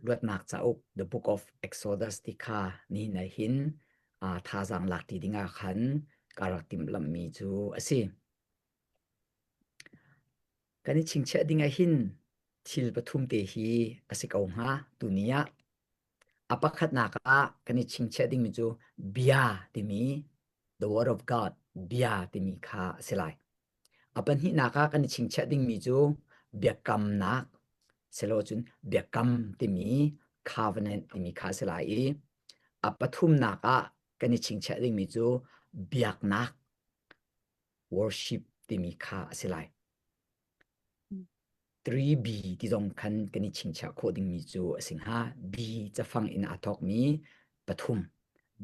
Luatnak cauk The Book of Exodus ti kha nihin ah hin thazaang lak ti dingah khan ka rak timhlamhmi cu a si. Kan i chingchiah ding ah hin thil pathum te hi a si ko hnga tuni ah. A pakhatnak ah kan i chingchiah dingmi cu bia timi the word of God bia timi kha a si lai. A pahnihnak ah kan i chingchiah dingmi cu biakamnak silo cun biakam timi covenant timi kha a si lai i a pathumnak ah kan i chingchiah dingmi cu biaknak worship timi kha a si lai. 3B ti zong khan kan i chingchiah khawh dingmi cu a si hnga. B cafang in aa thawkmi pathum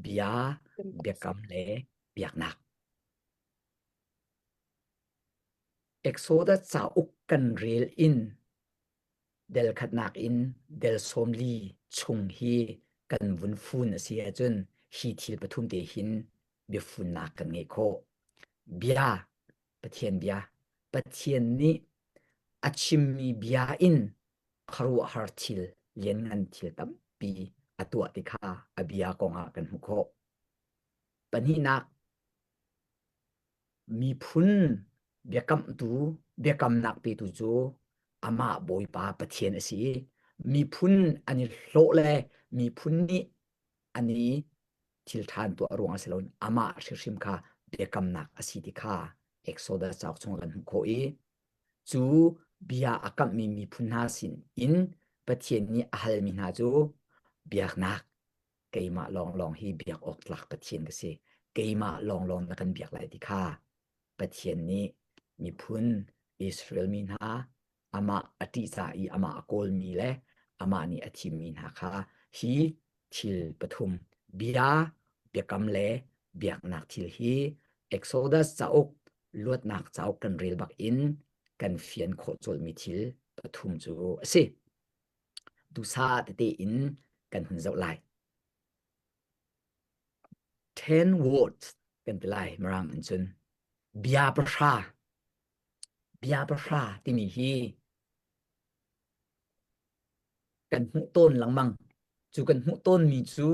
bia, biakam le biaknak. Exodus cauk kan rel in del khatnak in del 40 chung hi kan vun fun a si ahcun hi thil pathum te hin biafunnak kan ngeih khawh. Bia, Pathian bia. Pathian nih a chimmi bia in khuaruahhar thil, lianngan thil tampi a tuah ti kha a bia kongah kan hmuh khawh. Pahnihnak, miphun biakamtu, biakamnak petu cu amah Bawipa Pathian a si i miphun an i hlawh le miphun nih an i thil ṭhan tuah ruang a si loin amah hrimhrim kha biakamnak a si ti kha Exodus cauk chung kan hmuh khawh i cu bia a kamhmi miphun hna sin in Pathian nih a halmi hna cu biaknak keimah lawnglawng hi biak awk tlak Pathian ka si keimah lawnglawng na kan biak lai ti kha Pathian nih miphun Israel mi hna amah a ṭihzah i amah a kawlmi le amah nih a thimmi hna kha hi thil pathum bia, biakam le biaknak thil hi Exodus cauk luatnak cauk kan rel bak in kan fian khawh colmi thil pathum cu a si. Dusa tete in kan hun zoh lai. Ten words kan ti lai Mirang in cun. Bia pahra. Bia pahra timi hi kan hmuh tawn lengmang. Cu kan hmuh tawnmi cu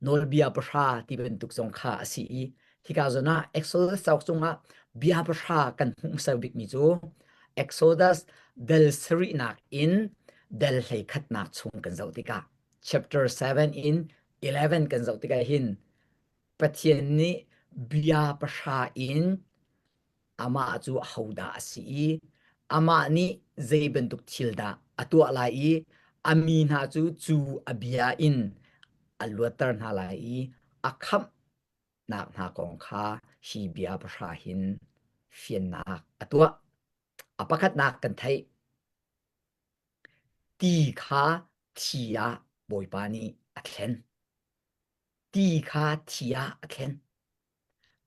nawlbia pahra ti bantuk zong kha a si i hika zawn ah Exodus cauk cungah bia pahra kan hmuh hmasa bikmi cu Exodus dal sarihnak in dal hleikhatnak chung kan zoh tikah chapter 7 in 11 kan zoh tikah hin Pathian nih bia pahra in amah cu ahodah a si i amah nih zei bantuk thil dah a tuah lai i a mi hna cu cu a bia in a luatter hna lai i a khamhnak hna kong kha hi bia pahra hin fiannak a tuah. A pakhatnak kan theih. Ti kha thi ah Bawipa nih a thlen. Ti kha thi ah a thlen.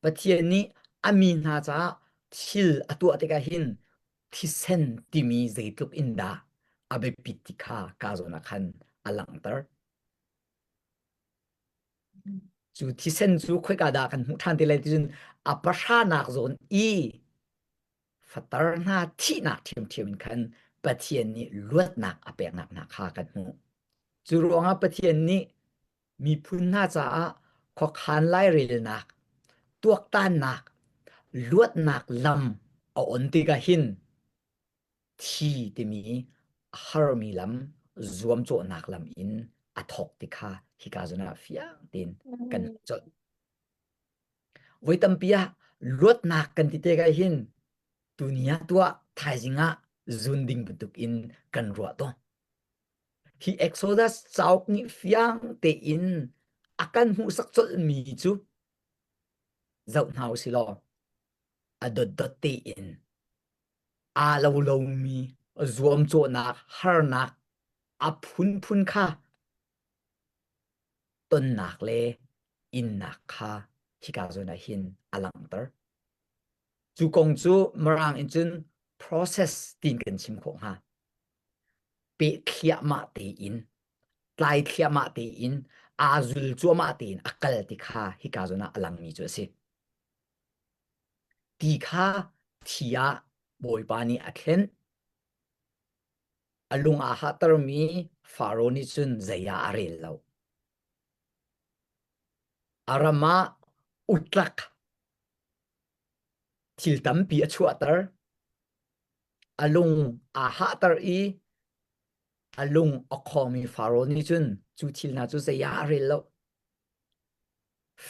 Pathian nih a mi hna caah thil a tuah tikah hin thisen timi zeitluk in dah a biapit ti kha ka zawn ah khan a langhter. Cu thisen cu khoika dah kan hmuh ṭhan ti lai ti cun a pahranak zawn i fatar hna thihnak ṭhiamṭhiam in khan Pathian nih luatnak a peknak hna kha kan hmuh. Cu ruangah Pathian nih miphun hna caah khuakhan lairelnak, tuaktannak, luatnak lam a on tikah hin thi timi a harmi lam, zuamcawhnak lam in a thawk ti kha hika zawn ah fiang tein kan hmuh colh. Voi tampi ah luatnak kan ti tikah hin tuni ah tuah thaizing ah zun ding bantuk in kan ruah tawn. Hi Exodus cauk nih fiang tein a kan hmuhsak colhmi cu zoh hna u sih law a dotdot tein aa lo lomi zuamcawhnak harnak a phunphun kha tonnak le innak kha hika zawn ah hin a langhter. Cu kong cu Mirang in cun process tiin kan chim khawh hnga. Peh thliahmah tein, tlai thliahmah tein, aa zul cuahmah tein a kal ti kha hika zawn ah a langmi cu a si. Ti kha thi ah Bawipa nih a thlen. A lung aa hahtermi Faro nih cun zei ah a rel lo. A ram ah utlak thil tampi a chuahter. A lung aa hahter i a lung a khawngmi Faro nih cun cu thil hna cu zei ah a rel lo.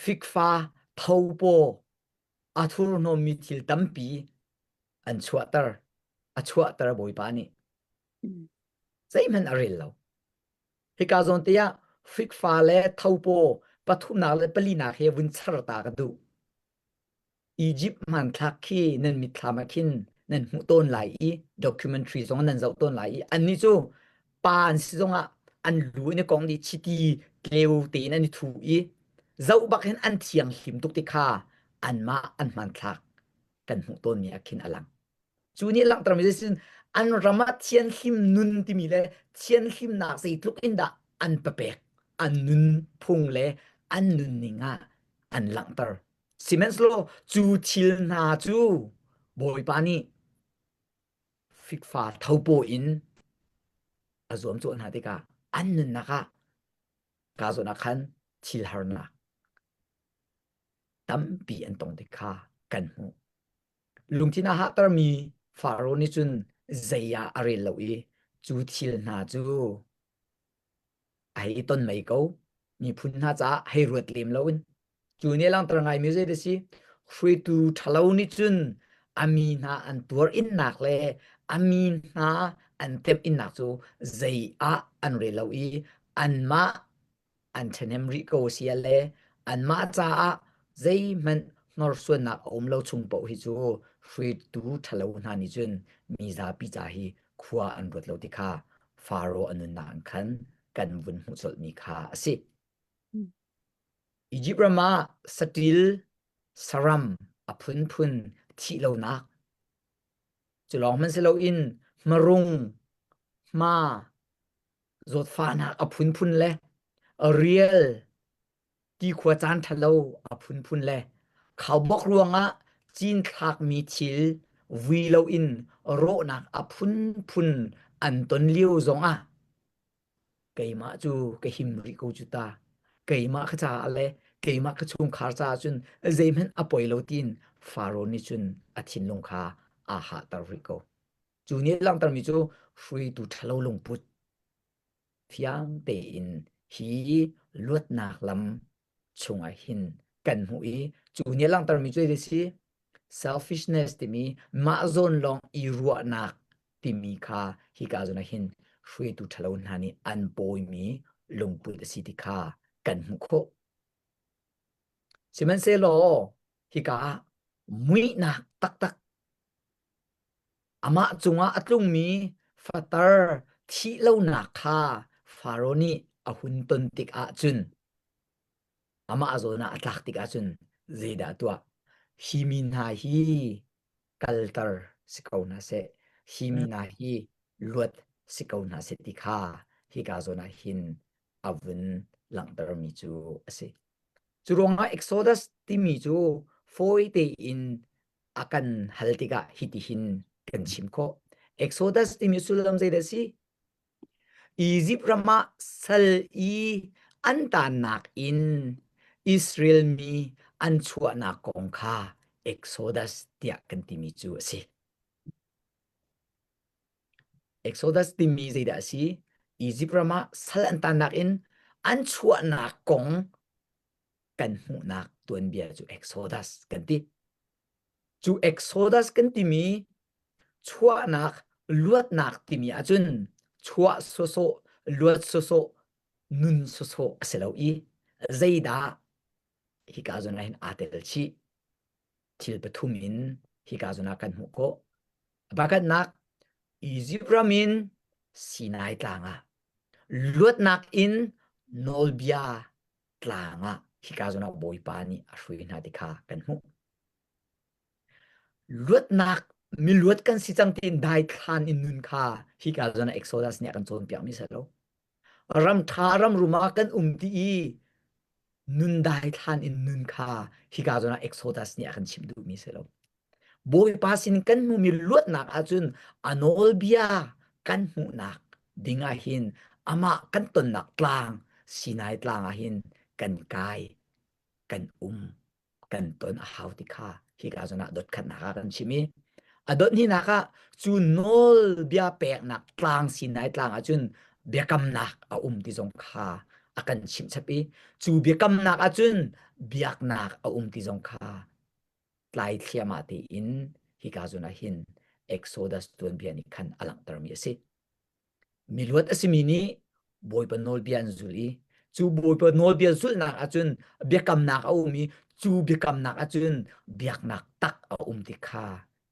Fikfa thopaw a thurhnawmmi thil tampi an chuahter. A chuahter Bawipa nih. Zeihmanh a rel lo. Hika zawn te ah fikfa le thopaw pathumnak le palinak he vun char ta ka duh. Egypt hmanthlak khi nan mitthlam ah khin nan hmuh tawn lai i documentary zong nan zoh tawn lai i annih cu pa an si zongah an lu in i kong dih chiti tleu tein an i thu i zoh bak hin an thianghlim tuk ti kha anmah an hmanthlak kan hmuh tawnmi ah khin a lang. Cu nih langhtermi cu sin an ram ah thianhlim nun timi le thianhlimnak zeitluk in dah an papek an nunphung le an nunning ah an langhter. Sihmanhsehlaw cu thil hna cu Bawipa nih fikfa thopaw in a zuamcawh hna tikah an nunnak ah kaa zawn ah khan thil harnak tampi an tong ti kha kan hmuh. Lungthin a hahtermi Faro nih cun zei ah a rel lo i cu thil hna cu a hei ton mei ko. Miphun hna caah hei ruat lem loin. Cu nih a langhter ngaimi zei a si? Hruaitu ṭhalo nih cun a mi hna an tuar innak le a mi hna an temh innak cu zei ah an rel lo i anmah an ṭhahnem rih ko si le anmah caah zeihmanh hnorsuannak a um lo chung paoh hi cu hruaitu ṭhalo hna nih cun mi zapi ca hi khua an ruat lo ti kha Faro a nunnak in khan kan vun hmuh colhmi kha a si. Egypt ram ah saṭil saram a phunphun thih lonak cu lawng hmanh si loin hmarung hma zawtfahnak a phunphun le rial tikhua caan ṭhalo a phunphun le khaubawk ruangah cinthlakmi thil vui loin rawhnak a phunphun an ton lio zongah keimah cu ka him rih ko cu ta keimah ka caah le keimah ka chungkhar caah cun zeihmanh a poi lo tiin Faro nih cun a thinlung kha aa hahter rih ko. Cu nih langhtermi cu hruaitu ṭhalo lungput fiang tein hi luatnak lam chungah hin kan hmuh i cu nih langhtermi cu a si selfishness timi mah zawn lawng i ruahnak timi kha hika zawn ah hin hruaitu ṭhalo hna nih an pawimi lungput a si ti kha kan hmuh khawh. Sihmanhsehlaw hika ah muihnak taktak Amah cungah a tlungmi fater thih lonak kha Faro nih a hun ton tikah cun amah zawn ah a tlak tikah cun zeidah a tuah? Hi mi hna hi kalter si ko hna seh, hi mi hna hi luat si ko hna seh ti kha hika zawn ah hin a vun langhtermi cu a si. Cu ruangah Exodus timi cu fawi tein a kan hal tikah hitihin kan chim khawh. Exodus timi sullam zeidah a si? Egypt ram ah sal i an taannak in Israel mi an chuahnak kong kha Exodus tiah kan timi cu a si. Exodus timi zeidah a si? Egypt ram ah sal an taannak in an chuahnak kong kan hmuhnak tuanbia cu Exodus kan ti. Cu Exodus kan timi chuahnak luatnak timi ahcun chuah sawsawh luat sawsawh nun sawsawh a si lo i zeidah hika zawn ah hin aa tel chih thil pathum in hika zawn ah kan hmuh khawh. Pakhatnak Egypt ram in Sinai tlang ah luatnak in nawlbia tlang ah hika zawn ah Bawipa nih a hruai hna ti kha kan hmuh. Luatnak miluat kan si cang tiin daithlan in nun kha hika zawn ah Exodus nih a kan cawnpiakmi si lo. Ram ṭha ram rum ah kan um ti i nun daithlan in nun kha hika zawn ah Exodus nih a kan chimh duhmi si lo. Bawipa sin kan hmuhmi luatnak ahcun a nawlbia kan hmuhnak ding ah hin Amah kan tonnak tlang Sinai tlang ah hin kan kai, kan um, kan ton a hau ti kha hika zawn ah dotkhatnak ah kan chim i a dot hninak ah cu nawlbia peknak tlang Sinai tlang ah cun biakamnak a um ti zong kha a kan chimh chap i cu biakamnak ah cun biaknak a um ti zong kha tlai thliahmah tein hika zawn ah hin Exodus tuanbia nih khan a langhtermi a si. Miluat a simi nih Bawipa nawlbia an zul i cu Bawipa nawlbia zulhnak ahcun biakamnak a um i cu biakamnak ahcun biaknak tak a um ti kha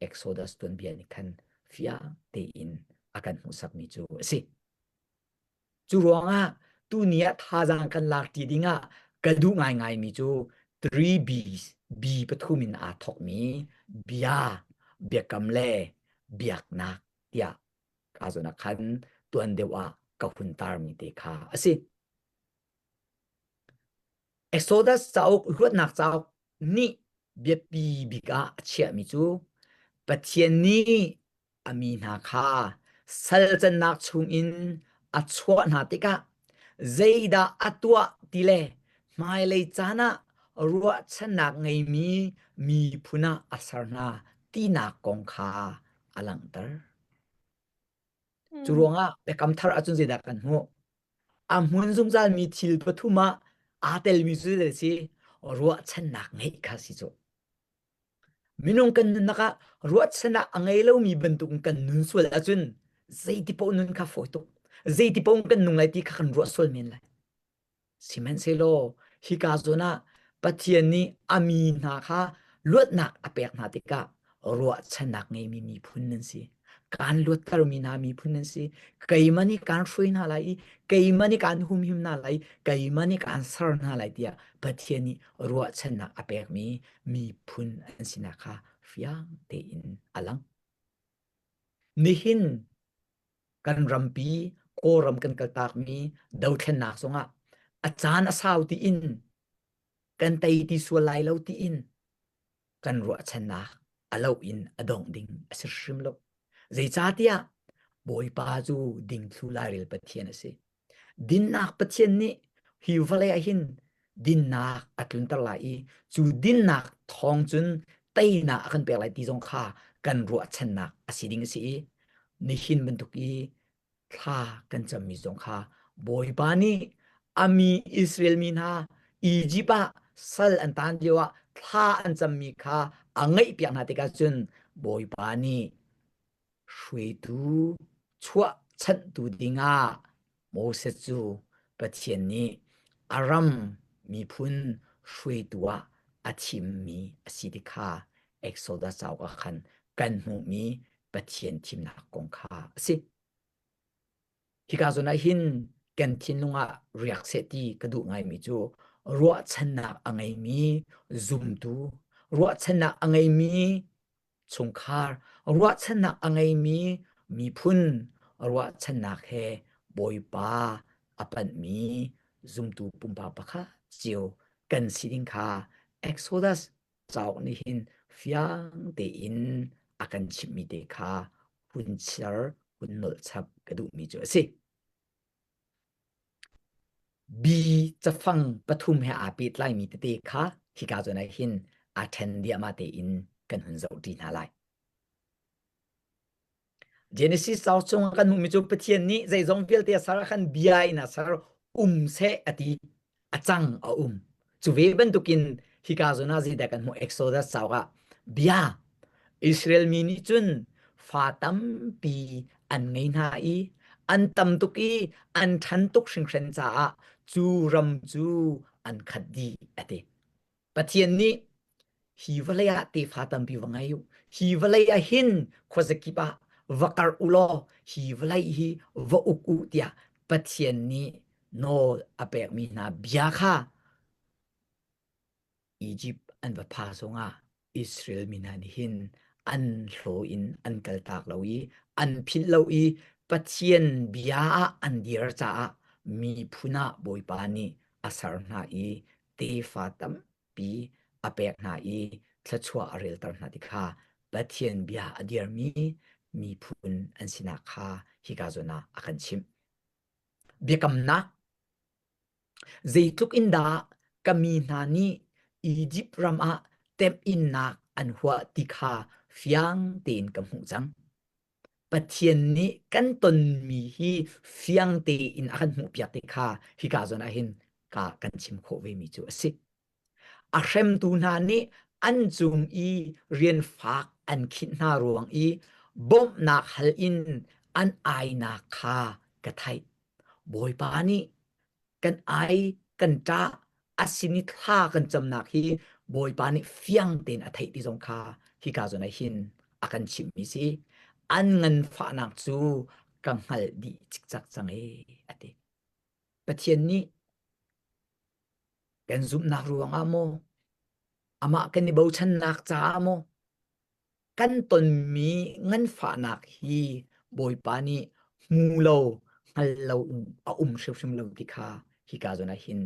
Exodus tuanbia nih khan fiang tein a kan hmuhsakmi cu a si. Cu ruangah tuni ah thazaang kan lak ṭi dingah ka duh ngaingaimi cu 3 Bs, B pathum in aa thawkmi bia, biakam le biaknak tiah ka zawn ah khan tuan deuh ah ka hun tarmi te kha a si. Exodus cauk luatnak cauk nih biapi bik ah a chiahmi cu Pathian nih a mi hna kha sal cannak chungin a chuah hna tikah zeidah a tuah ti le hmailei caan ah ruahchannak ngeimi miphun ah a ser hna tinak kong kha a langhter. Cu ruangah Biakam Thar ahcun zeidah kan hmuh? A hmun zungzalmi thil pathum ah aa telmi cu zeidah a si? Ruahchannak ngeih kha si cu. Minung kan nunnak ah ruahchannak a ngei lomi bantuk in kan nun sual ahcun zeiti paoh nun kha fawi tuk. Zeiti paoh kan nung lai ti kha kan ruah sual men lai. Sihmanhsehlaw hika zawn ah Pathian nih a mi hna kha luatnak a pek hna tikah ruahchannak ngeimi miphun nan si. Kaan luattermi hna miphun nan si. Keimah nih kaan hruai hna lai i keimah nih kaan humhim hna lai i keimah nih kaan ser hna lai tiah Pathian nih ruahchannak a pekmi miphun an sinak kha fiang tein a lang. Nihin kan rampi Kawlram kan kaltakmi dothlennak zongah a caan a sau tiin kan tei ti sual lai lo tiin kan ruahchannak a lo in a dongh ding a si hrim lo. Zeicahtiah Bawipa cu dingthlu lairel Pathian a si. Dinnak Pathian nih hi vawlei ah hin dinnak a tlunter lai i cu dinnak thawng cun teinak a kan pek lai ti zong kha kan ruahchannak a si ding a si i nihin bantuk i thla kan cammi zong kha Bawipa nih a mi Israel mi hna Egypt ah sal an tan lio ah thla an cammi kha a ngaihpiak hna tikah cun Bawipa nih hruaitu chuahchanhtu dingah Moses cu Pathian nih a ram miphun hruaitu ah a thimmi a si ti kha Exodus cauk ah khan kan hmuhmi Pathian thimnak kong kha a si. Hika zawn ah hin kan thinlung ah riak seh ti ka duh ngaimi cu ruahchannak a ngeimi zumtu, ruahchannak a ngeimi chungkhar ruahchannak a ngeimi miphun ruahchannak he Bawipa a panhmi zumtu pumpak pakhat cio kan si ding kha Exodus cauk nih hin fiang tein a kan chimhmi te kha hun char hun nolh chap ka duhmi cu a si. B cafang pathum he aa pehtlaimi tete kha hika zawn ah hin aa ṭhen diahmah tein kan hun zohṭi hna lai. Genesis cauk chungah kan hmuhmi cu Pathian nih zeizong vialte a ser ah khan bia in a ser, um seh a ti, a cang a um. Cu ve bantukin hika zawn ah zeidah kan hmuh Exodus cauk ah bia Israel mi nih cun fa tampi an ngei hna i an tam tuk i an ṭhan tuk hringhran caah cu ram cu an khat dih a ti. Pathian nih hi vawlei ah tefa tampi va ngei u. Hi vawlei ah hin khuazakip ah va karh u law hi vawlei hi va uk u tiah Pathian nih nawl a pekmi hna bia kha Egypt an va pha zongah Israel mi hna nih hin an hlaw in an kaltak lo i an philh lo i Pathian bia ah an dir caah miphun ah Bawipa nih a ser hna i tefa tampi a pek hna i thluachuah a relter hna ti kha Pathian bia a dirmi miphun an sinak kha hika zawn ah a kan chimh. biakamnak. Zeitluk in dah ka mi hna nih Izipt ram ah temhinnak an huah ti kha fiang tein ka hmuh cang. Pathian nih kan tonmi hi fiang tein a kan hmuhpiak ti kha hika zawn ah hin ka kan chim khawh vemi cu a si. A hremtu hna nih an cung i rian fak an khinh hna ruang i bawmhnak hal in an ainak kha ka theih. Bawipa nih kan ai kan ṭah a sin i thla kan camnak hi Bawipa nih fiang tein a theih ti zong kha hika zawn ah hin a kan chimhmi si. An nganfahnak cu ka hngalh dih cikcak cang e a ti. Pathian nih kan zumhnak ruangah maw amah kan i bochannak caah maw kan tonmi nganfahnak hi Bawipa nih hmu lo hngal lo in a um hrimhrim lo ti kha hika zawn ah hin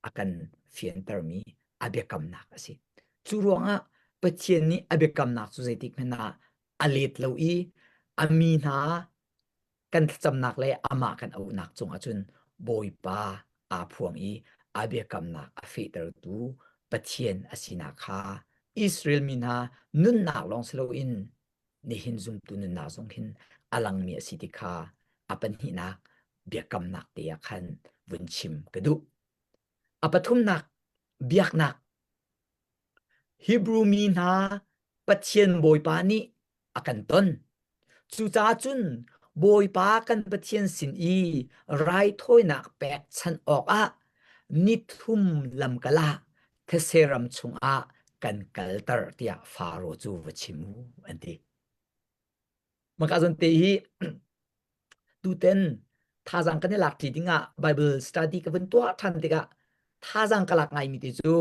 a kan fiantermi a biakamnak a si. Cu ruangah Pathian nih a biakamnak cu zeitik hmanh ah a let lo i a mi hna kan thlacamnak le amah kan auhnak cungah cun Bawipa aa phuang i a biakamnak a fehtertu Pathian a sinak kha Israel mi hna nunnak lawng si loin nihin zumtu nunnak zong hin a langmi a si ti kha a pahnihnak biakamnak te ah khan vun chim ka duh. A pathumnak biaknak Hebrew mi hna Pathian Bawipa nih a kan ton. Cucaah cun Bawipa kan Pathian sin i raithawinak pekchanh awkah nithum lamkal ah thetse ram chungah kan kalter tiah Faro cu va chim u an ti. Maka zawn te hi tuten thazaang kan i lak ṭi dingah Bible study ka vun tuah ṭhan tikah thazaang ka lak ngaimi ti cu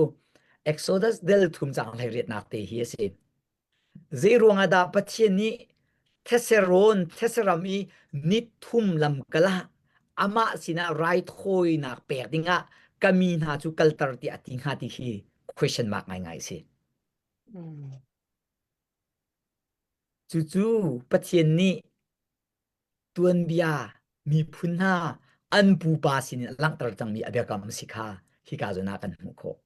Exodus del thum caang hlei riatnak te hi a si. Zei ruangah dah Pathian nih thetse rawn, thetse ram i ni thum lamkal ah amah sinah raithawinak pek dingah ka mi hna cu kalter tiah a ti hnga ti hi question mark ngaingai a si. Cucu Pathian nih tuanbia miphun hna an pupa sinin a langhter cangmi a biakam a si kha hika zawn ah kan hmuh khawh.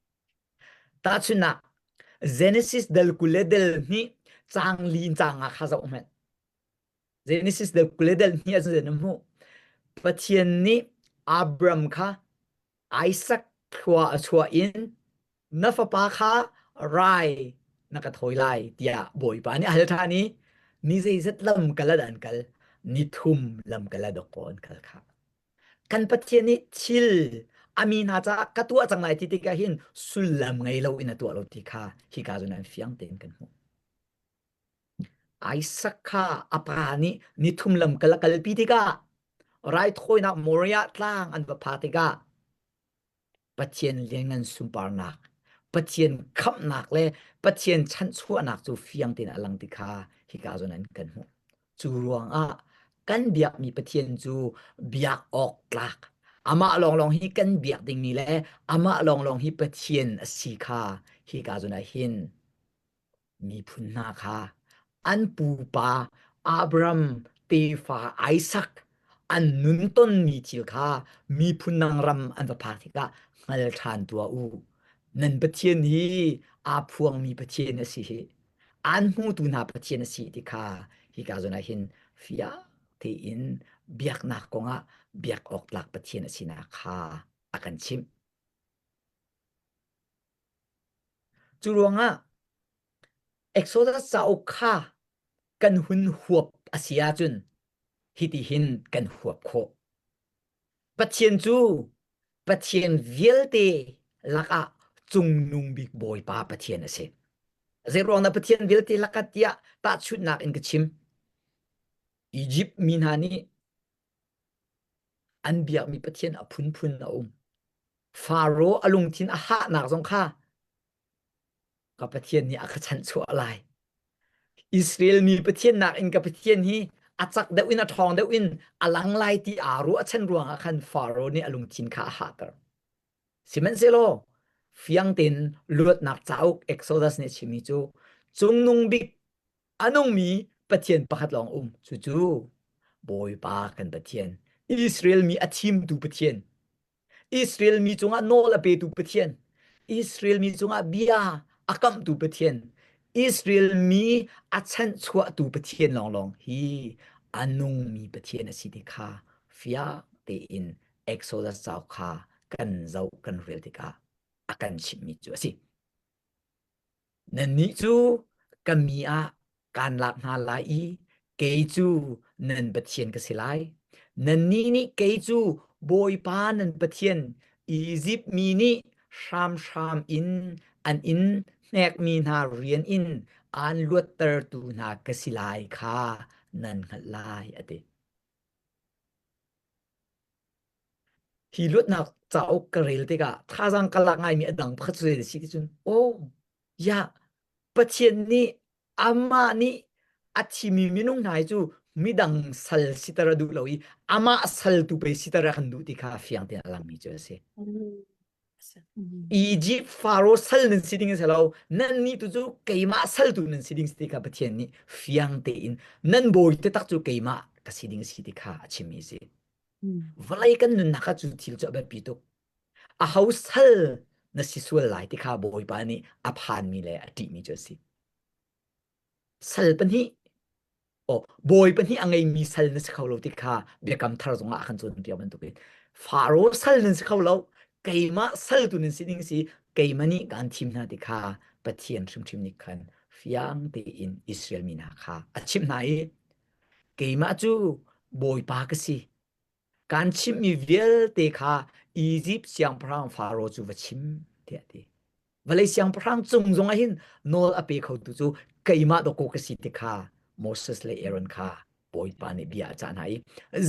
Tahchunhnak, Genesis dal 20 le del hnih caang li in caang nga kha zoh hmanh. Genesis dal 20 le del hnih ahcun na hmuh. Pathian nih Abram kha Isaac thlua a chuah in na fapa kha rai na ka thawi lai tiah Bawipa nih a hal ṭhan i ni zeizat lam kal ah an kal ni thum lam kal ah dawkaw an kal kha kan Pathian nih thil a mi hna caah ka tuah cang lai ti tikah hin sullam ngei lo in a tuah lo ti kha hika zawn an fiang tein kan hmuh. Isaac kha a pa nih ni thum lam kal a kalpi tikah raithawinak Moriah tlang an va phak tikah Pathian lianngan sunparnak, Pathian khamhnak le Pathian chanhchuahnak cu fiang tein a lang ti kha hika zawn an kan hmuh. Cu ruangah kan biakmi Pathian cu biak awk tlak, amah lawnglawng hi kan biak dingmi le amah lawnglawng hi Pathian a si kha hika zawn ah hin miphun hna kha an pupa Abraham tefa Isaac an nun tonmi thil kha miphun dang ram an va phak tikah hngal ṭhan tuah u. Nan Pathian hi aa phuangmi Pathian a si hi. Aan hmutu hna Pathian a si ti kha hika zawn ah hin fiang tein biaknak kongah biak awk tlak Pathian a sinak kha a kan chimh. Cu ruangah Exodus cauk kha kan hun huap a si ahcun hitihin kan huap khawh. Pathian cu Pathian vialte lakah cungnung bik Bawipa Pathian a si. Zeiruang dah Pathian vialte lakah tiah tahchunhnak in ka chim. Egypt mi hna nih an biakmi Pathian a phunphun a um. Faro a lungthin a hahnak zong kha ka Pathian nih a ka chanhchuah lai. Israel mi Pathian nakin ka Pathian hi a cak deuh in a ṭhawng deuh in a lang lai ti aa ruahchan ruangah khan Faro nih a lungthin kha a hahter. Sihmanhsehlaw fiang tein luatnak cauk Exodus nih a chimmi cu cungnung bik a nungmi Pathian pakhat lawng um. Cucu Bawipa kan Pathian. Israel mi a thimtu Pathian, Israel mi cungah nawl a petu Pathian, Israel mi cungah bia a kamhtu Pathian, Israel mi a chanhchuahtu Pathian lawnglawng hi a nungmi Pathian a si ti kha fiang tein Exodus cauk kha kan zoh kan rel tikah a kan chimhmi cu a si. Nannih cu ka mi ah kaan lak hna lai i kei cu nan Pathian ka si lai. Nannih nih kei cu Bawipa nan Pathian, Izipt mi nih hramhram in an in hnekmi hna rian in aan luattertu hna ka si lai kha nan hngalh lai, a ti. Hi luatnak cauk ka rel tikah thazaang ka lak ngaimi a dang pakhat cu zei a si ti cun, aw, ya, Pathian nih amah nih a thimi minung hna hi cu midang sal siter a duh lo i amah sal tu pei siter a kan duh ti kha fiang tein a langmi cu a si. Egypt Pharaoh sal nan si ding a si lo nan nih tu cu keimah sal tu nan si ding ti kha Pathian nih fiang tein nan bawi taktak cu keimah ka si ding si ti kha a chimmi a si. Vawlei kan nunnak ah cu thil cu a biapi tuk. Aho sal na si sual lai ti kha Bawipa nih a phanmi le a ṭihmi cu a si. Sal pahnih aw bawi pahnih a ngeimi sal na si kho lo ti kha biakam thar zongah a kan cawnpiak bantukin Faro sal nan si kho lo keimah sal tu nan si ding si keimah nih kaan thim hna ti kha Pathian hrimhrim nih khan fiang tein Israel mi hna kha a chimh hna i keimah cu Bawipa ka si kaan chimhmi vialte kha Izipt siangpahrang Faro cu va chim tiah a ti. Vawlei siangpahrang cung zong ah hin nawl a pe khotu cu keimah dawkaw ka si ti kha Moses le Aaron kha Bawipa nih bia a cah hna i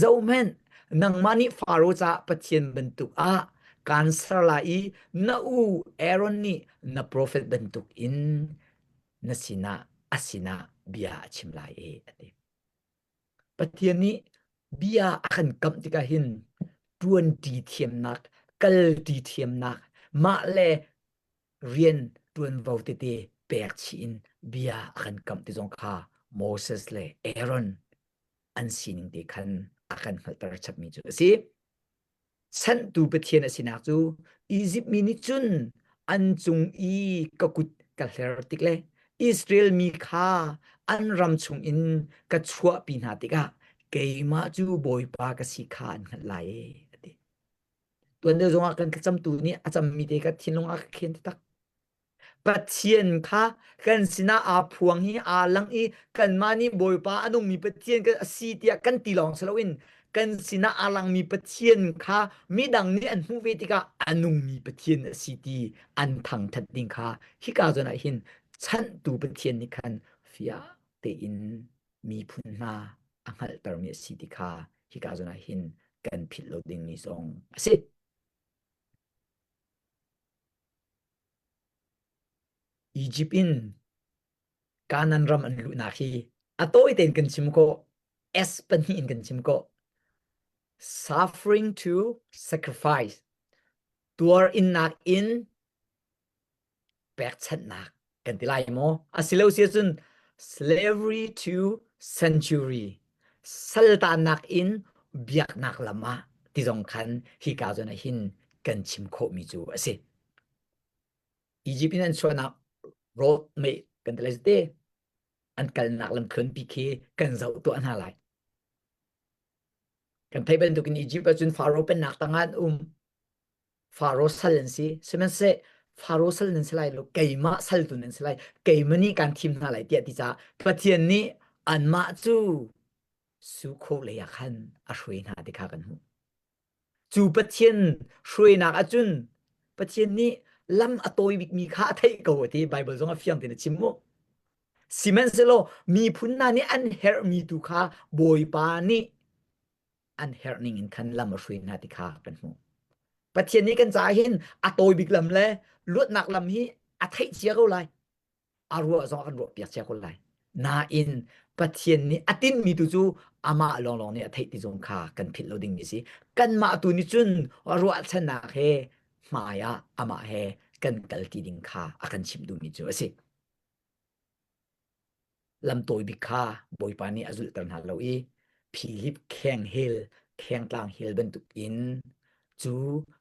zohhmanh nangmah nih Faro caah Pathian bantuk ah kaan ser lai i na u Aaron nih na profet bantuk in na sinah a sinah bia a chim lai e a ti. Pathian nih bia a kan kamh tikah hin ṭuanṭi thiamnak, kalṭi thiamnak, mah le rian ṭuanvo tete pek chih in bia a kan kamh ti zong kha Moses le Aaron an sining te khan a kan hngalhter chapmi cu a si. Sanhtu Pathian a sinak cu Izipt mi nih cun an cung i ka kut ka hler tik le Israel mi kha an ram chungin ka chuahpi hna tikah keimah cu Bawipa ka si kha an hngalh lai a ti. Tuan deuh zongah kan thlacamtu nih a cammi te ka thinlung ah ka khen taktak. Pathian kha kan sinah aa phuang i aa lang i kanmah nih Bawipa a nungmi Pathian kan a si tiah kan ti lawng si loin kan sinah aa langmi Pathian kha midang nih an hmuh ve tikah a nungmi Pathian a si ti an thangṭhat ding kha hika zawn ah hin chanhtu Pathian nih khan fiang tein miphun hna a hngalhtermi a si ti kha hika zawn ah hin kan philh lo dingmi zong a si. Egypt in Canaan ram an luhnak hi a tawi tein kan chim khawh. S pahnih in kan chim khawh. Suffering to sacrifice. Tuar innak in pekchanhnak kan ti lai maw? Asilo si ahcun slavery to century. Saltannak in biaknak lam ah ti zong khan hika zawn ah hin kan chim khawhmi cu a si. Egypt in an chuahnak road mei kan ti lai te an kalnak lamthluanpi khi kan zoh tuah hna lai. Kan theih bantukin Egypt ahcun Pharaoh pennak tangah an um. Pharaoh sal an si. Sihmanhseh Pharaoh sal nan si lai lo, keimah sal tu nan si lai. Keimah nih kan thim hna lai tiah ti caah Pathian nih anmah cu su khawh lei ah khan a hruai hna ti kha kan hmuh. Cu Pathian hruainak ahcun Pathian nih lam a tawi bikmi kha a theih ko a ti. Baibal zong a fiang tein a chim mu. Sihmanhsehlaw miphun hna nih an herhmi tu kha Bawipa nih an herh ning in khan lam a hruai hna ti kha kan hmuh. Pathian nih kan caah hin a tawi bik lam le luatnak lam hi a theih cia ko lai. A ruah zong a kan ruahpiak cia ko lai. Nain Pathian nih a tinhmi tu cu amah lawnglawng nih a theih ti zong kha kan philh lo dingmi si. Kanmah tu nih cun ruahchannak he hmai ah amah he kan kal ti ding kha a kan chimh duhmi cu a si. Lam tawi bik kha Bawipa nih a zulhter hna lo i Philip kheng hel. Khengtlang hel bantuk in cu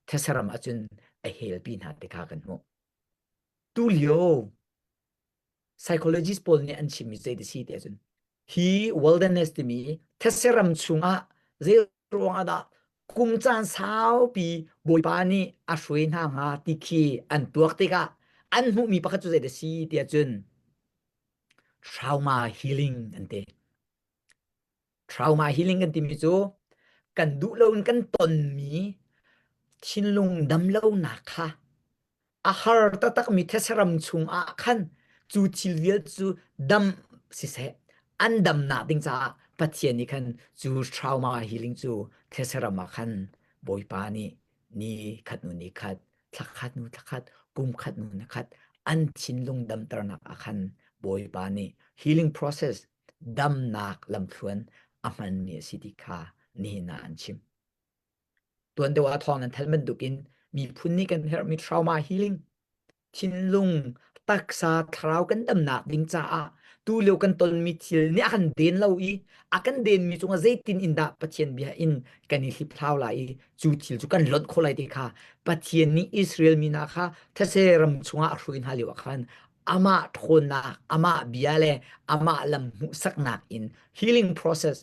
thesaram ahcun a helpi hna ti kha kan hmuh. Tu lio psychologist pawl nih an chimmi zei ti si ti ahcun hi wilderness timi thetse ram chungah zei ruangah dah kum caan saupi Bawipa nih a hruai hna hnga ti khi an tuak tikah an hmuhmi pakhat cu zei ti si ti ahcun trauma healing an ti. Trauma healing kan timi cu kan duh loin kan tonmi thinlung damlonak kha a har taktakmi thesaram chungah khan cu thil vialte cu dam siseh an damnak ding caah Pathian nih khan cu trauma healing cu thesaram ah khan Bawipa nih ni khat hnu ni khat thla khat hnu thla khat kum khat hnu ni khat an thinlung damternak ah khan Bawipa nih healing process damnak lamthluan a hmanmi a si ti kha nihin ah an chim. Tuan deuh ah thawng nan than bantukin miphun nih kan herhmi trauma healing thinlung taksa thlarau kan damnak ding caah tu lio kan tonmi thil nih a kan den lo i a kan denmi cungah zeitin in dah Pathian bia in kan i hliphlau lai i cu thil cu kan lonh khawh lai ti kha Pathian nih Israel mi hna kha thetse ram chungah a hruai hna lio ah khan amah ṭhawnnak, amah bia le amah lam hmuhsaknak in healing process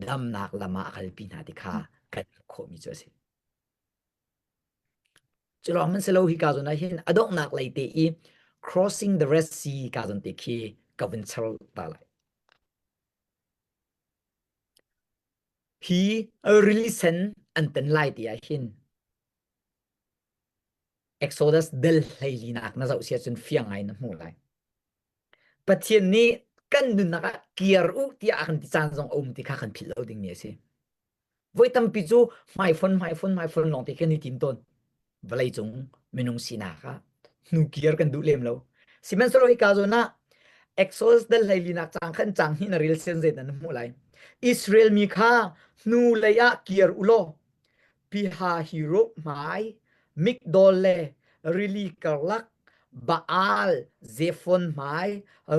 damnak lam ah a kalpi hna ti kha kan hmuh khawhmi cu a si. Cu lawng hmanh si lo hi ka zawn ah hin a donghnak lei te i crossing the Red Sea ka zawn te khi ka vun char ta lai. Hi rili sen an tan lai ti ah hin Exodus del hleilinak na zoh si ahcun fiang ngai na hmuh lai. Pathian nih kan nunnak ah kir u tiah a kan ti caan zong a um ti kha kan philh lo dingmi a si. Voi tampi cu hmaifon hmaifon hmaifon lawng te kan i tim tawn. Vawlei cung minung sinak ah hnu kir kan duh lem lo. Sihmanhsehlaw hika zawn ah Exodus dal hleilinak caang khan caang hnih na rel sian zei na hmuh lai. Israel mi kha hnu lei ah kir u law Pi-ha-hiroth hmai, Migdol le rili karlak Baal Zephon hmai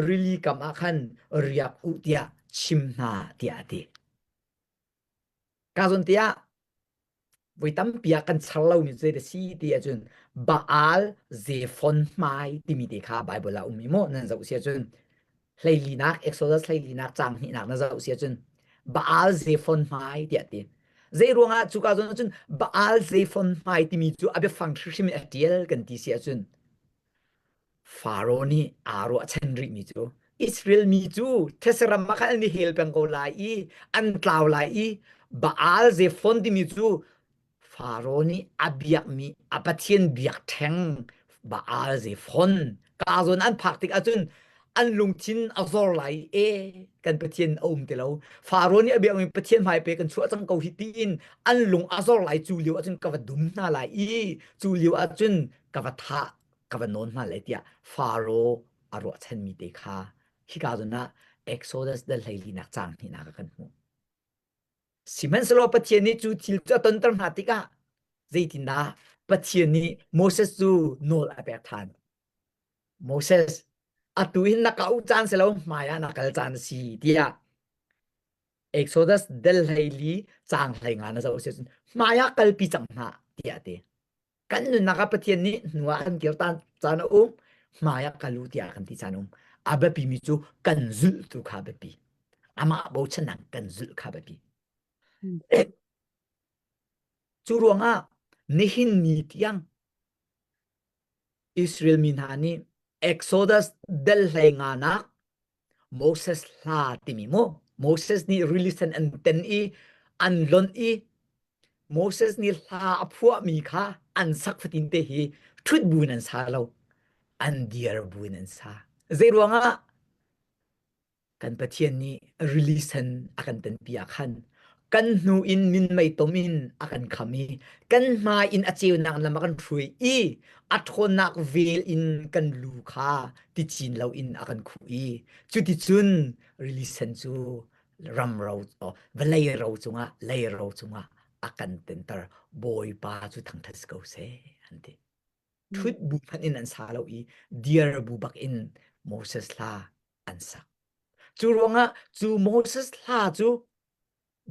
rili kam ah khan riak u tiah chim hna tiah a ti. Ka zawn tiah voi tampi ah kan char lomi cu zei si ti ahcun Baal Zephon hmai timi te kha Bible ah um i maw nan zoh si ahcun hleilinak Exodus hleilinak caang hnihnak na zoh si ahcun Baal Zephon hmai tiah ti. Zei ruangah cuka zawn ahcun Baal Zephon hmai timi cu a biafang hrimhrim in a ṭial kan ti si ahcun Faro nih aa ruahchan rihmi cu Israel mi cu thetse ram ah khan an i hel peng ko lai i an tlau lai i Baal Zephon timi cu Faro nih a biakmi a pathian biakṭheng Baal Zephon ka zawn an phak tik ahcun an lungthin a zor lai e kan pathian a um ti lo Faro nih a biakmi pathian hmai pe kan chuah cang ko hi tiin an lung a zor lai cu lio ahcun ka va dum hna lai i cu lio ahcun ka va thah ka va nawn hna lai tiah Faro a ruahchanmi te kha hika zawn ah Exodus dal hleilinak caang hnihnak ah kan hmuh. Sihmanhsehlaw Pathian nih cu thil cu a tonter hna tikah zeitindah Pathian nih Moses cu nawl a pek ṭhan? Moses, atu hin na ka uh caan si lo, hmai ah na kal caan a si tiah Exodus del hleili caang hlei nga na zoh si cun hmai ah kalpi cang hna tiah a ti. Kan nunnak ah Pathian nih hnu ah kan kir caan a um, hmai ah kal u tiah kan ti caan a um. A biapimi cu kan zulh tu kha biapi. Amah bochannak kan zulh kha biapi. Cu ruangah nihin ni tiang Israel mi hna nih Exodus del hlei nga nak Moses hla timi mu Moses nih rili sen an ten i an lonh i Moses nih hla a phuahmi kha an sak fatin te hi ṭhut buin an sa lo an dir buin an sa zei ruangah kan Pathian nih rili sen a kan tenpi ah khan kan hnu in minmei tom in a kan kham i kan hmai in a ceunak lam a kan hruai i a ṭhawnnak vel in kan lu kha ticin lo in a kan khuh i cuticun rili sen cu ram ro vawlei ro cungah lei ro cungah a kan tenter Bawipa cu thangṭhat si ko seh an ti ṭhut bu hmanh in an sa lo i dir bu bak in Moses hla an sak. Cu ruangah cu Moses hla cu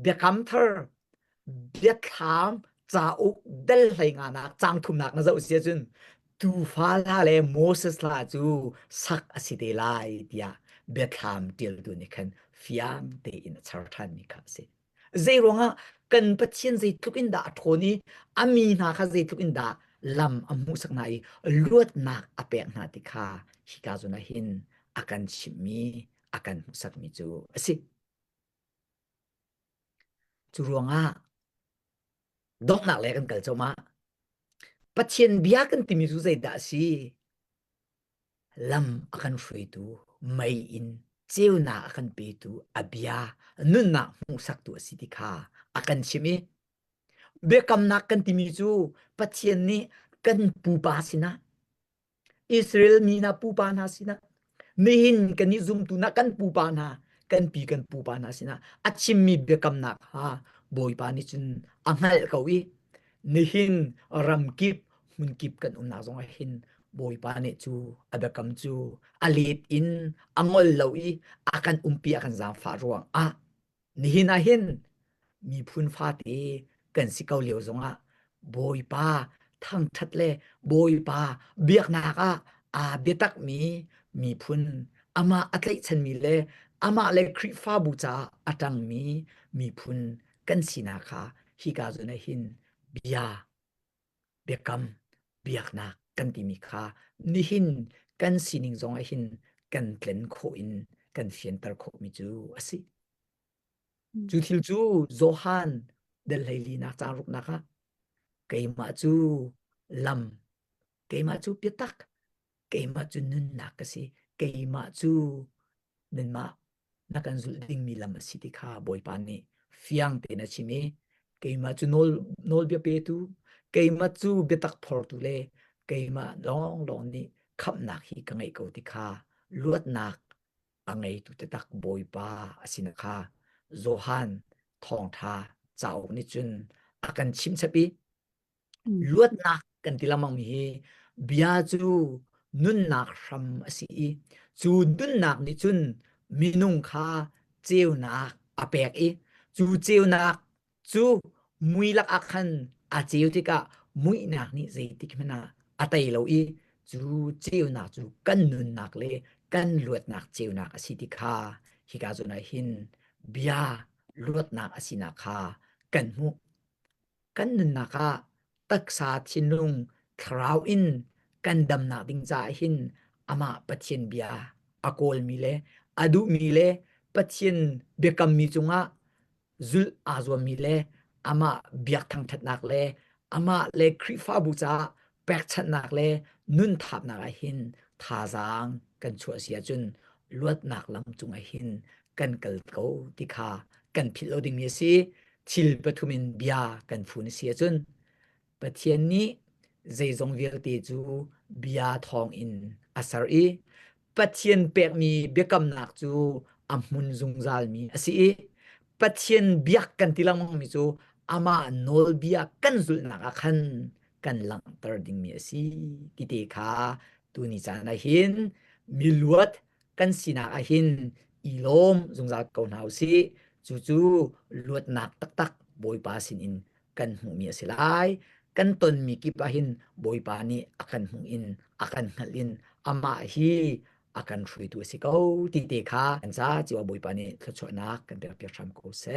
Biakam Thar. Biathlam cauk dal hlei nganak cang thumnak na zoh si ahcun tuufa hla le Moses hla cu sak a si te lai tiah biathlam ṭialtu nih khan fiang tein a char ṭhanmi kha a si. Zei ruangah kan Pathian zeitluk in dah a ṭhawn i a mi hna kha zeitluk in dah lam a hmuhsak hna i luatnak a pek hna ti kha hika zawn ah hin a kan chimhmi a kan hmuhsakmi cu a si. Cu ruangah donghnak le kan kal cawmah Pathian bia kan timi cu zeidah a si? Lam a kan hruaitu, mei in ceunak a kan petu, a bia nunnak hmuhsaktu a si ti kha a kan chimh i biakamnak kan timi cu Pathian nih kan pupa sinah Israel mi hna pupa hna sinah nihin kan i zumtu hna kan pupa hna kan pi kan pupa hna sinah a chimmi biakamnak kha Bawipa nih cun a hngalh ko i nihin ramkip hmunkip kan umnak zongah hin Bawipa nih cu a biakam cu a let in a ngol lo i a kan umpi a kan zaangfah ruangah Nihin ah hin miphun fate kan si ko lio zongah Bawipa thangṭhat le Bawipa biaknak ah aa biatakmi miphun amah a tlaihchanmi le amah le Khrihfabu caah a ṭangmi miphun kan sinak kha hika zawn ah hin bia biakam biaknak kan timi kha nihin kan sining zong ah hin kan tlen khawh in kan fianter khawhmi cu a si. Cu thil cu Johan del hleilinak caang ruknak ah keimah cu lam, keimah cu biatak, keimah cu nunnak ka si, keimah cu nanmah na kan zulh dingmi lam a si ti kha Bawipa nih fiang tein a chim i keimah cu nawl nawlbia petu, keimah cu biatak phortu le keimah lawnglawng nih khamhnak hi ka ngeih ko ti kha luatnak a ngeitu taktak Bawipa a si na kha Johan thawngṭha cauk nih cun a kan chimchap i luatnak kan ti lengmang mi hi bia cu nunnak hram a si i cu nunnak nih cun minung kha ceunak a pek i cu ceunak cu mui lak ah khan a ceu tikah muihnak nih zeitik hmanh ah a tei lo i cu ceunak cu kan nunnak le kan luatnak ceunak a si ti kha hika zawn ah hin bia luatnak a sinak kha kan hmuh. Kan nunnak ah taksa thinlung thlarau in kan damnak ding caah hin amah Pathian bia a kawlmi le a duhmi le Pathian biakammi cungah zulh aa zuammi le amah biak thangṭhatnak le amah le Khrihfabu caah pekchanhnak le nun thapnak ah hin thazaang kan chuah si ahcun luatnak lam cungah hin kan kal ko ti kha kan philh lo dingmi a si. Thil pathum in bia kan fun a si ahcun Pathian nih zeizong vialte cu bia thawngin a ser i Pathian pekmi biakamnak cu a hmun zungzalmi a si i Pathian biak kan ti lengmangmi cu amah nawlbia kan zulhnak ah khan kan langhter dingmi a si ti te kha tuni caan ah hin miluat kan sinak ah hin i lawm zungzal ko hna u sih. Cucu luatnak taktak Bawipa sinin kan hmuhmi a si lai. Kan tonmi kip ah hin Bawipa nih a kan hmuh in a kan hngalh in amah hi a kan hruaitu a si ko ti te kha kan ca cio Bawipa nih thluachuahnak kan pekpiak hram ko seh.